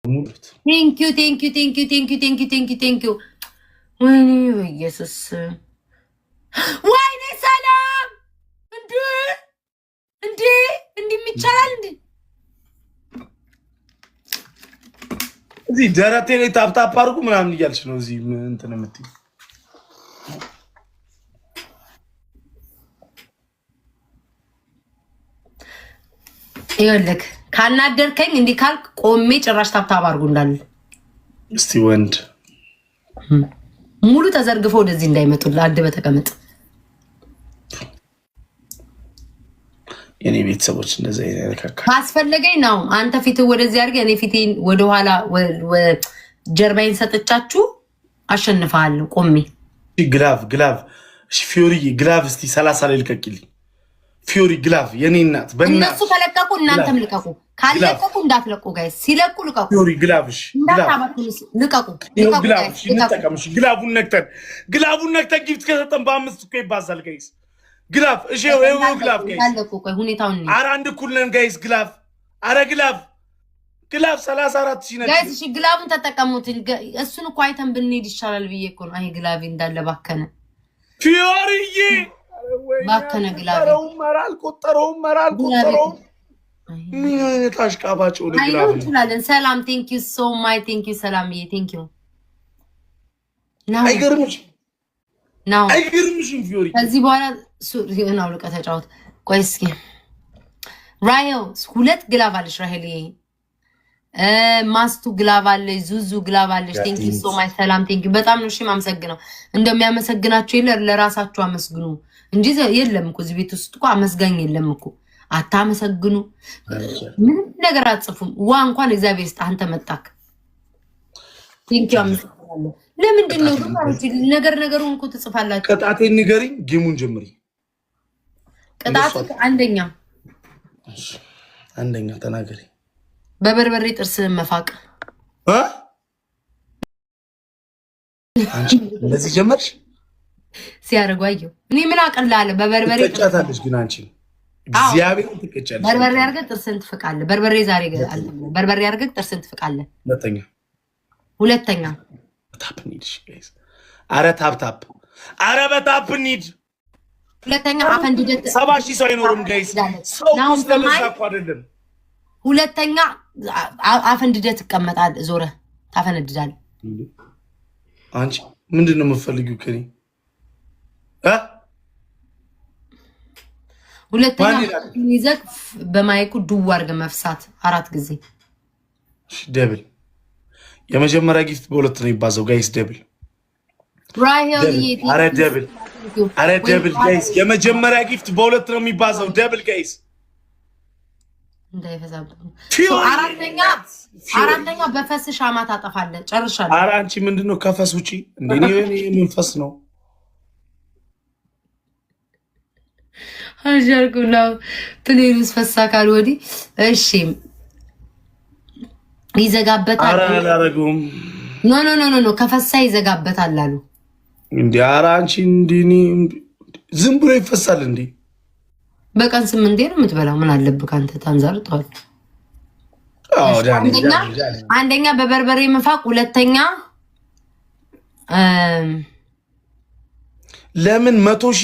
ሙሉት። Thank you, thank you, thank you, thank you, thank you, thank you, thank you። ወይኔ በኢየሱስ፣ ወይኔ ሰላም! እንዴ እንዴ፣ እንዲህ ይቻላል እንዴ? እዚህ ደረቴ ላይ tap tap አድርጉ ምናምን እያልሽ ነው እዚህ እንትን የምትይው። ይኸውልህ ካናደርከኝ እንዲህ ካልክ ቆሜ ጭራሽ tap tap አድርጉ እንዳለ። እስቲ ወንድ ሙሉ ተዘርግፈው ወደዚህ እንዳይመጡልህ አንድ በተቀመጥ። የኔ ቤተሰቦች እንደዚ ያነካካ ካስፈለገኝ ነው። አንተ ፊት ወደዚህ አድርገህ እኔ ፊቴን ወደኋላ ጀርባዬን ሰጥቻችሁ አሸንፈሃለሁ ቆሜ። Glove, glove፣ ፊዮሪ glove እስቲ 30 ላይ ልቀቂልኝ። ፊዮሪ glove የኔ እናት። እነሱ ከለቀቁ እናንተም ልቀቁ። ካለቀቁ እንዳትለቁ guys፣ ሲለቁ ልቀቁ። ፊዮሪ glove እሺ፣ ልቀቁ። Glove እንጠቀም። እሺ glove ኡን ነክተን፣ glove ኡን ነክተን gift ከሰጠን በአምስት እኮ ይባዛል guys። Glove እሺ፣ ይኸው glove guys። ቆይ ሁኔታውን ኧረ አንድ እኩል ነን guys። Glove፣ ኧረ glove፣ glove 34,000 ነች Guys። እሺ glove ኡን ተጠቀሙት። እሱን እኮ አይተን ብንሄድ ይሻላል ብዬ እኮ ነው። አይ glove ኤ እንዳለ ባከነ። ፊዮሪዬ። ባከነ glove ኤ። ኧረ አልቆጠረውም፣ ኧረ አልቆጠረውም። ምን አይነት አሽቃባጭ ሆነ glove ነው። እንችላለን። ሰላም፣ thank you so much, thank you ሰላምዬ፣ thank you። አይገርምሽም? ናው። አይገርምሽም ፊዮሪ? ከዚህ በኋላ ሱሪህን አውልቀህ ተጫወት። ቆይ እስኪ ራሄል ሁለት glove አለች። ራሄል ማስቱ glove አለች። ዙዙ glove አለች። Thank you so much ሰላም፣ thank you በጣም ነው። እሺ የማመሰግነው። እንደሚያመሰግናቸው የለ፣ ለራሳችሁ አመስግኑ እንጂ የለም እኮ እዚህ ቤት ውስጥ እኮ አመስጋኝ የለም እኮ። አታመሰግኑ፣ ምንም ነገር አትጽፉም። ዋ እንኳን እግዚአብሔር ይስጥ አንተ መጣክ። Thank you፣ አመሰግናለሁ። ለምንድን ነው ነገር ነገሩን እኮ ትጽፋላችሁ? ቅጣቴን ንገሪኝ፣ game ኡን ጀምሪ። ቅጣት አንደኛ። አንደኛ ተናገሪ። በበርበሬ ጥርስ መፋቅ። አንቺ እንደዚህ ጀመርሽ? ሲያደርጉ አየሁ። እኔ ምን አቅልላለሁ? በበርበሬ ትቀጫታለሽ፣ ግን አንቺ እግዚአብሔርን ትቀጫለሽ። በርበሬ አድርገህ ጥርስን ትፍቃለህ። በርበሬ ዛሬ በርበሬ አድርገህ ጥርስን ትፍቃለህ። ሁለተኛ። ሁለተኛ። Tap እንሂድ guys። አረ tap tap፣ አረ በ tap እንሂድ። ሁለተኛ አፈንድደት 70,000 ሰው አይኖርም guys። ሰው ስለበዛ እኮ አይደለም። ሁለተኛ አፈንድደት ትቀመጣለህ። ዞረህ ታፈነድዳለህ። አንቺ ምንድን ነው የምትፈልጊው ከእኔ? ሁለተኛ ይዘህ በማይኩ ድዋ አድርገህ መፍሳት አራት ጊዜ። Double፣ የመጀመሪያ gift በሁለት ነው የሚባዛው guys። Double፣ አረ double፣ አረ double guys። የመጀመሪያ gift በሁለት ነው የሚባዛው። Double guys። እንዳይፈዛብህ። አራተኛ በፈስ ሻማ ታጠፋለህ። ጨርሻለሁ። አረ አንቺ ምንድን ነው ከፈስ ውጪ እንዴ? መንፈስ ነው። አልቻልኩም። ነው plane ውስጥ ፈሳ ካል ወዲህ እሺ ይዘጋበታል። አረ አላደረገውም። No, no, no, no፣ ከፈሳ ይዘጋበታል አሉ። እንዲ ኧረ አንቺ እንዲ ዝም ብሎ ይፈሳል እንዲ? በቀን ስምንቴ ነው የምትበላው። ምን አለብህ ከአንተ ታንዛርጠዋል። አንደኛ በበርበሬ መፋቅ፣ ሁለተኛ ለምን 100,000